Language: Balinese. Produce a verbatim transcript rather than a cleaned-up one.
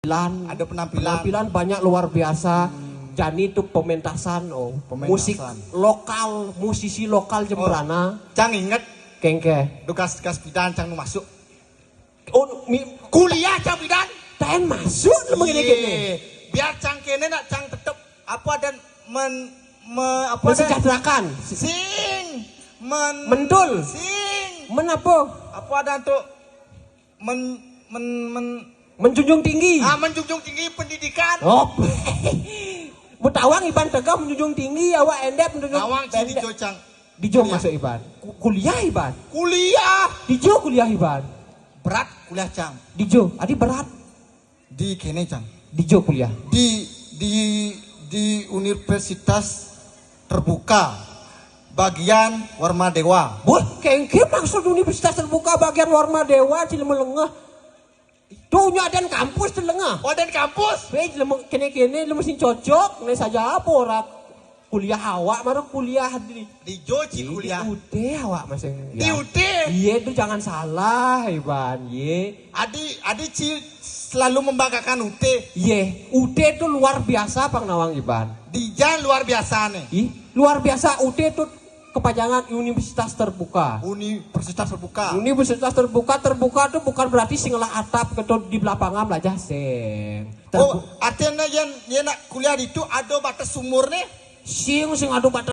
Penampilan. Ada penampilan. Penampilan banyak luar biasa. Jani itu pementasan, oh. Pementasan. Musik lokal, musisi lokal Jembrana. Cang inget Kengke. Tugas-tugas pidan cang nu masuk. Oh, mi, Kuliah cang pidan. Taén masuk lu begini-gini. Biar cang kéné nak cang tetep apa dan men me, apa dan Mensejahterakan. Sing men Mentul. Sing Men apa? Apa dan tuh men men men Menjunjung tinggi. Ah, menjunjung tinggi pendidikan. Oh. Butawang Iban tegah menjunjung tinggi, awak endek menjunjung Nawang ci di Jo cang. Di Jo masuk Iban. Ku- Kuliah Iban. Kuliah. Di Jo kuliah Iban. Berat kuliah cang. Di Jo, adi berat. Di kéné cang. Di Jo kuliah. Di di di universitas terbuka bagian Warma Dewa. Boh, kengke maksud universitas terbuka bagian Warma Dewa, ci lemu lengeh. Tuh nyo adan kampus telengah. Oh, dan kampus. Weh, lemu kene-kene lemu sing cocok, ne saja apa ora kuliah awak maro kuliah di Di Jo ci kuliah. Di U T awak masing. Di U T. Iya itu jangan salah, Iban. Iya. Adi adi ci selalu membanggakan U T. Iya, U T itu luar biasa pang nawang Iban. Di Jan luar biasa nih. Ih, luar biasa U T itu kepanjangan universitas terbuka. Universitas terbuka. Universitas terbuka, terbuka itu bukan berarti sing ngelah atap keto di belapangan belajar sing. Oh, artinya yang yang nak kuliah di itu ada batas umur nih. Sing sing ada